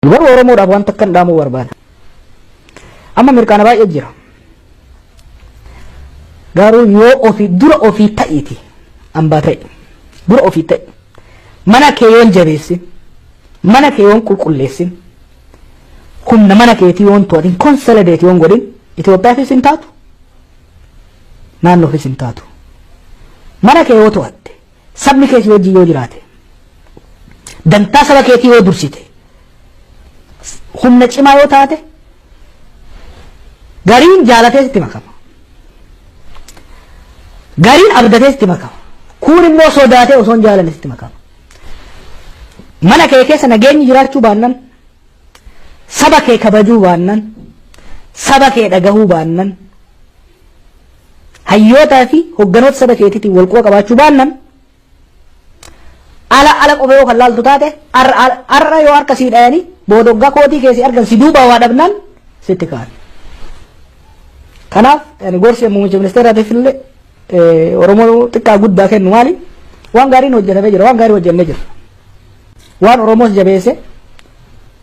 Garuu Oromoodhaaf wanta akkan dhaamuu barbaada. Amma mirqaana baay'ee jira. Garuu yoo ofii dura ofii ta'iiti hambaa ta'e dura ofii ta'e mana kee yoon jabeessin, mana kee yoon qulqulleessin, humna mana keetii yoon to'atin, consolidate yoon godhin, Itoophiyaafis hin taatu, naannoofis hin taatu. Mana kee yoo to'atte, sabni kee si wajjin yoo jiraate, dantaa saba keetii yoo dursite, humna cimaa yoo taate, gariin jaalatee sitti makama. Gariin abdatee sitti makama. Kuun immoo sodaatee osoo hin jaalanne sitti makama. Mana kee keessa nageenyi jiraachuu baannan, saba kee kabajuu baannan, saba kee dhagahuu baannan, hayyootaa fi hogganoota saba keetiitiin wal quba qabaachuu baannan, ala ala qofa yoo kan laaltu taate, har'a yoo harka sii dhayanii booda hoggaa kootii keessi argan si duubaa waa dhabnaan sitti ka'an. Kanaaf ani gorsi muummicha ministeeraatiif illee Oromoo xiqqaa guddaa kennu maali? Waan gaariin hojjetamee jira, waan gaarii hojjennee jira. Waan Oromoos jabeesse,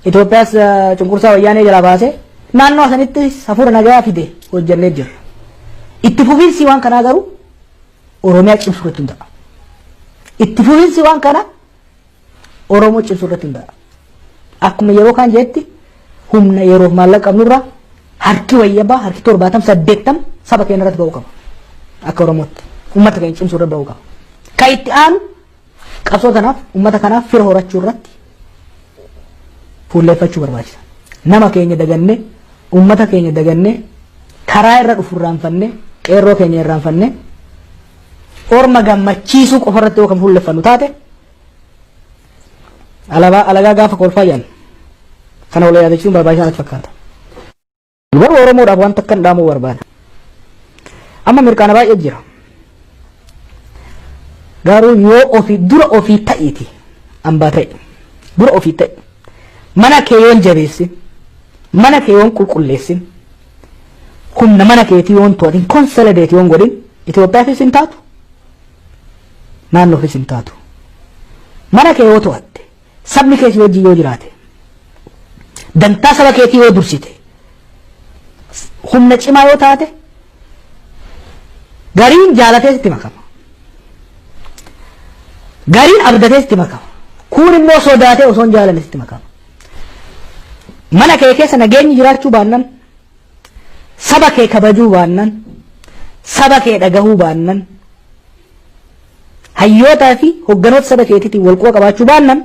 Itoophiyaas cunqursaa wayyaanee jalaa baase, naannoo sanitti hafuura nagaa fide hojjennee jira. Itti fufiinsi waan kanaa garuu Oromiyaa cimsuu irratti hundaa'a. Itti fufiinsi waan kanaa Oromoo cimsuu irratti hundaa'a. Akkuma yeroo kaan jeetti, humna yeroof maallaqa qabnurraa harki wayyabaa, harki 70, 80 saba keenya irratti ba'uu qaba. Akka Oromootti uummata keenya cimsuu irratti ba'uu qaba. Kan itti aanu qabsoo kanaaf, uummata kanaaf fira horachuu irratti fuulleeffachuu barbaachisa. Nama keenya dagannee, uummata keenya dagannee, karaa irra dhufu irraanfannee, qeerroo keenya irraanfannee, orma gammachiisuu qofa irratti yoo kan fuulleffannu taate, alagaa alagaa gaafa kolfaa jedhan kana wal yaadachuun barbaachisaa natti fakkaata. Garuu Oromoodhaaf wanta akkan dhaamuu barbaada. Amma mirqaana baay'ee jira. Garuu yoo ofii dura ofii ta'iiti hambaa ta'e dura ofii ta'e, mana kee yoon jabeessin, mana kee yoon qulqulleessin, humna mana keetii yoon to'atin, consolidate yoon godhin, Itoophiyaafis hin taatu, naannoofis hin taatu. Mana kee yoo to'atte, sabni kee si wajjin yoo jiraate, dantaa saba keetii yoo dursite, humna cimaa yoo taate, gariin jaalatee sitti makama. Gariin abdatee sitti makama. Kuun immoo sodaatee osoo hin jaalanne sitti makama. Mana kee keessa nageenyi jiraachuu baannan, saba kee kabajuu baannan, saba kee dhagahuu baannan, hayyootaa fi hogganoota saba keetiitiin wal quba qabaachuu baannan,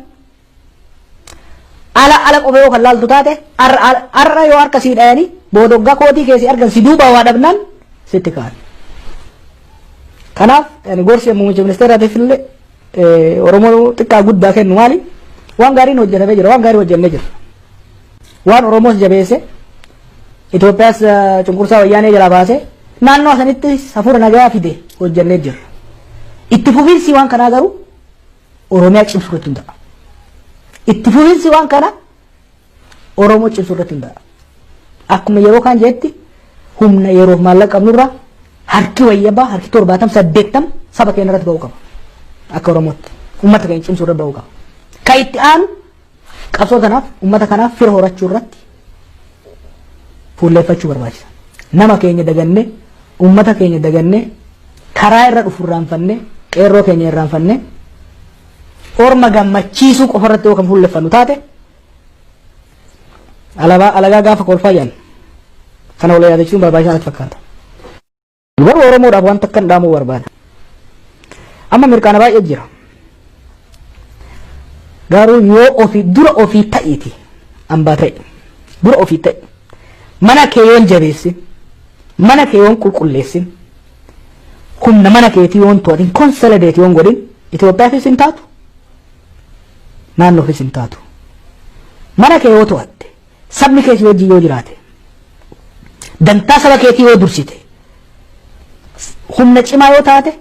ala ala qofa yoo kan laaltu taate, har'a yoo harka sii dhayanii booda hoggaa kootii keessi argan si duubaa waa dhabnaan sitti ka'an. Kanaaf ani gorsi muummicha ministeeraatiif illee Oromoo xiqqaa guddaa kennu maali? Waan gaariin hojjetamee jira, waan gaarii hojjennee jira. Waan Oromoos jabeesse, Itoophiyaas cunqursaa wayyaanee jalaa baase, naannoo sanitti hafuura nagaa fide hojjennee jira. Itti fufiinsi waan kanaa garuu Oromiyaa cimsuu irratti hundaa'a. Itti fufiinsi waan kanaa Oromoo cimsuu irratti hundaa'a. Akkuma yeroo kaan jeetti, humna yeroof maallaqa qabnurraa harki wayyabaa, harki 70, 80 saba keenya irratti ba'uu qaba. Akka Oromootti uummata keenya cimsuu irratti ba'uu qaba. Kan itti aanu qabsoo kanaaf, uummata kanaaf fira horachuu irratti fuulleeffachuu barbaachisa. Nama keenya dagannee, uummata keenya dagannee, karaa irra dhufu irraanfannee, qeerroo keenya irraanfannee, orma gammachiisuu qofa irratti yoo kan fuulleffannu taate, alagaa alagaa gaafa kolfaa jedhan kana wal yaadachuun barbaachisaa natti fakkaata. Garuu Oromoodhaaf wanta akkan dhaamuu barbaada. Amma mirqaana baay'ee jira. Garuu yoo ofii dura ofii ta'iiti hambaa ta'e dura ofii ta'e, mana kee yoon jabeessin, mana kee yoon qulqulleessin, humna mana keetii yoon to'atin, consolidate yoon godhin, Itoophiyaafis hin taatu, naannoofis hin taatu. Mana kee yoo to'atte, sabni kee si wajjin yoo jiraate, dantaa saba keetii yoo dursite, humna cimaa yoo taate,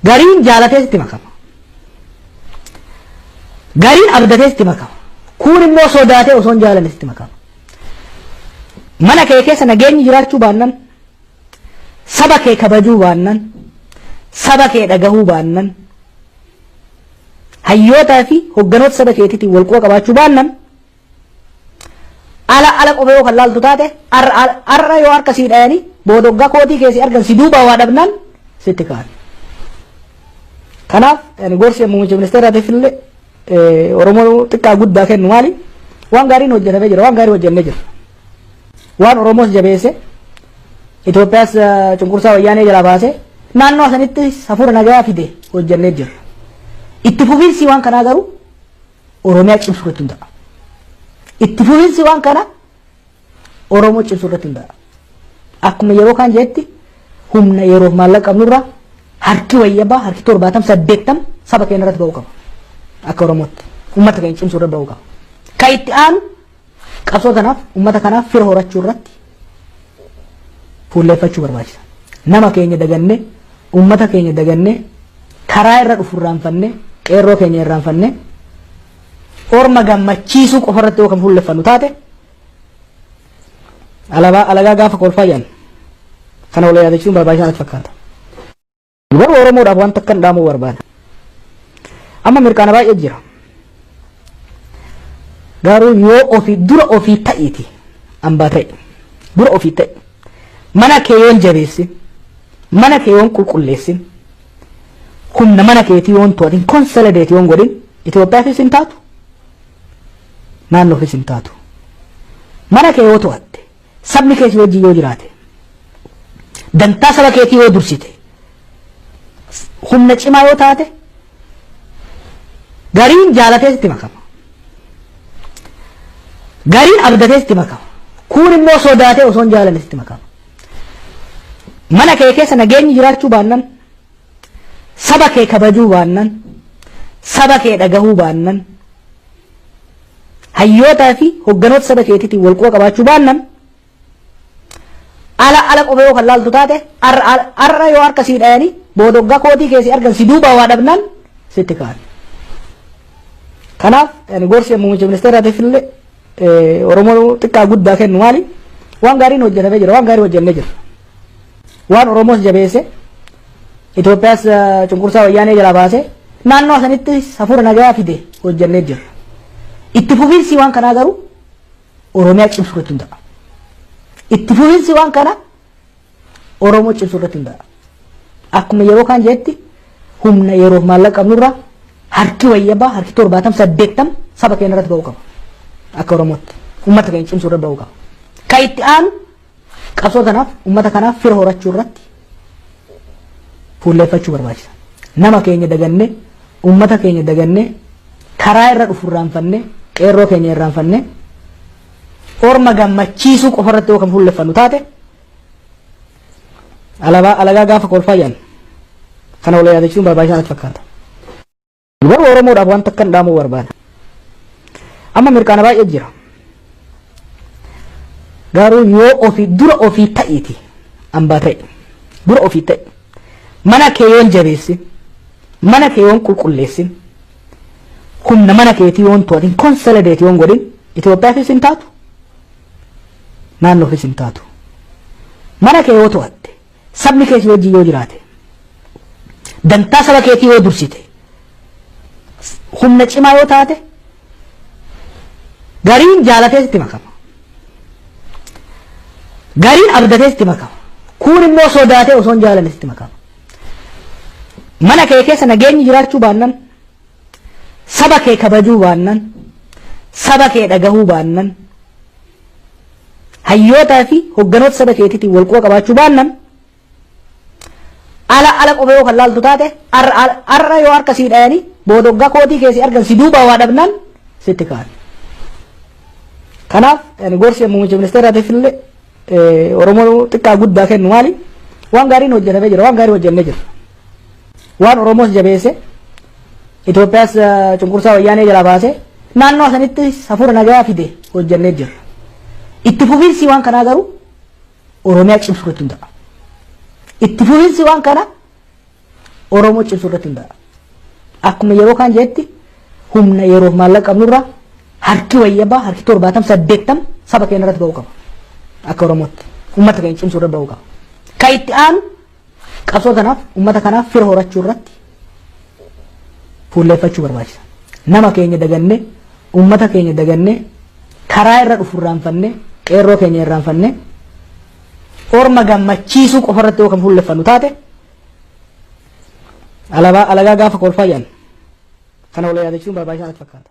gariin jaalatee sitti makama. Gariin abdatee sitti makama. Kuun immoo sodaatee osoo hin jaalanne sitti makama. Mana kee keessa nageenyi jiraachuu baannan, saba kee kabajuu baannan, saba kee dhagahuu baannan, Hayyootaa fi hogganoota saba keetiitiin wal quba qabaachuu baannan, ala ala qofa yoo kan laaltu taate, har'a yoo harka sii dhayanii booda hoggaa kootii keessi argan si duubaa waa dhabnaan sitti ka'an. Kanaaf ani gorsi muummicha ministeeraatiif illee Oromoo xiqqaa guddaa kennu maali? Waan gaariin hojjetamee jira, waan gaarii hojjennee jira. Waan Oromoos jabeesse, Itoophiyaas cunqursaa Wayyaanee jalaa baase, naannoo sanitti hafuura nagaa fide hojjennee jira. Itti fufiinsi waan kanaa garuu Oromiyaa cimsuu irratti hundaa'a. Itti fufiinsi waan kanaa Oromoo cimsuu irratti hundaa'a. Akkuma yeroo kaan jetti, humna yeroof maallaqa qabnurraa harki wayyabaa, harki 70, 80 saba keenya irratti ba'uu qaba. Akka Oromootti uummata keenya cimsuu irratti ba'uu qaba. Kan itti aanu qabsoo kanaaf, uummata kanaaf fira horachuu irratti fuulleeffachuu barbaachisa. Nama keenya dagannee, uummata keenya dagannee, karaa irra dhufu irraanfannee, qeerroo keenya irraanfannee, orma gammachiisuu qofa irratti yoo kan fuulleffannu taate, alagaa alagaa gaafa kolfaa jedhan kana wal yaadachuun barbaachisaa natti fakkaata. Garuu Oromoodhaaf wanta akkan dhaamuu barbaada. Amma mirqaana baay'ee jira. Garuu yoo ofii dura ofii ta'iiti hambaa ta'e, dura ofii ta'e, mana kee yoon jabeessin, mana kee yoon qulqulleessin, humna mana keetii yoon to'atin, consolidate yoon godhin, Itoophiyaafis hin taatu, naannoofis hin taatu. Mana kee yoo to'atte, sabni kee si wajjin yoo jiraate, dantaa saba keetii yoo dursite, humna cimaa yoo taate, gariin jaalatee sitti makama. Gariin abdatee sitti makama. Kuun immoo sodaatee osoo hin jaalanne sitti makama. Mana kee keessa nageenyi jiraachuu baannan, saba kee kabajuu baannan, saba kee dhagahuu baannan, hayyootaa fi hogganoota saba keetiitiin wal quba qabaachuu baannan, ala ala qofa yoo kan laaltu taate, har'a yoo harka sii dhayanii booda hoggaa kootii keessi argan si duubaa waa dhabnaan sitti ka'an. Kanaaf ani gorsi muummicha ministeeraatiif illee Oromoo xiqqaa guddaa kennu maali? Waan gaariin hojjetamee jira, waan gaarii hojjennee jira. Waan Oromoos jabeesse, Itoophiyaas cunqursaa Wayyaanee jalaa baase, naannoo sanitti hafuura nagaa fide hojjennee jira. Itti fufiinsi waan kanaa garuu Oromiyaa cimsuu irratti hundaa'a. Itti fufiinsi waan kanaa Oromoo cimsuu irratti hundaa'a. Akkuma yeroo kaan jetti, humna yeroof maallaqa qabnurraa harki wayyabaa, harki 70, 80 saba keenya irratti ba'uu qaba. Akka Oromootti uummata keenya cimsuu irratti ba'uu qaba. Kan itti aanu qabsoo kanaaf, uummata kanaaf fira horachuu irratti fuulleeffachuu barbaachisa. Nama keenya dagannee, uummata keenya dagannee, karaa irra dhufu irraanfannee, qeerroo keenya irraanfannee, orma gammachiisuu qofa irratti yoo kan fuulleffannu taate, alagaa alagaa gaafa kolfaa jedhan kana wal yaadachuun barbaachisaa natti fakkaata. Garuu Oromoodhaaf wanta akkan dhaamuu barbaada. Amma mirqaana baay'ee jira. Garuu yoo ofii dura ofii ta'iiti hambaa ta'e, dura ofii ta'e, mana kee yoon jabeessin, mana kee yoon qulqulleessin, humna mana keetii yoon to'atin, consolidate yoon godhin, Itoophiyaafis hin taatu, naannoofis hin taatu. Mana kee yoo to'atte, sabni kee si wajjin yoo jiraate, dantaa saba keetii yoo dursite, humna cimaa yoo taate, gariin jaalatee sitti makama. Gariin abdatee sitti makama. Kuun immoo sodaatee osoo hin jaalanne sitti makama. Mana kee keessa nageenyi jiraachuu baannan, saba kee kabajuu baannan, saba kee dhagahuu baannan, hayyootaa fi hogganoota saba keetiitiin wal quba qabaachuu baannan, ala ala qofa yoo kan laaltu taate, har'a yoo harka sii dhayanii booda hoggaa kootii keessi argan si duubaa waa dhabnaan sitti ka'an. Kanaaf ani gorsi muummicha ministeeraatiif illee Oromoo xiqqaa guddaa kennu maali? Waan gaariin hojjetamee jira, waan gaarii hojjennee jira. Waan Oromoos jabeesse, Itoophiyaas cunqursaa Wayyaanee jalaa baase, naannoo sanitti hafuura nagaa fide hojjennee jira. Itti fufiinsi waan kanaa garuu Oromiyaa cimsuu irratti hundaa'a. Itti fufiinsi waan kanaa Oromoo cimsuu irratti hundaa'a. Akkuma yeroo kaan jetti, humna yeroof maallaqa qabnurraa harki wayyabaa, harki 70, 80 saba keenya irratti ba'uu qaba. Akka Oromootti uummata keenya cimsuu irratti ba'uu qaba. Kan itti aanu qabsoo kanaaf, uummata kanaaf fira horachuu irratti fuulleeffachuu barbaachisa. Nama keenya daganne, ummata keenya daganne, karaa irra dhufu irraanfanne, qeerroo keenya irraanfanne, orma gammachiisuu qofa irratti yoo kan fuulleffannu taate, alagaa gaafa kolfaa jedhan kana wal yaadachuun barbaachisaa natti fakkaata.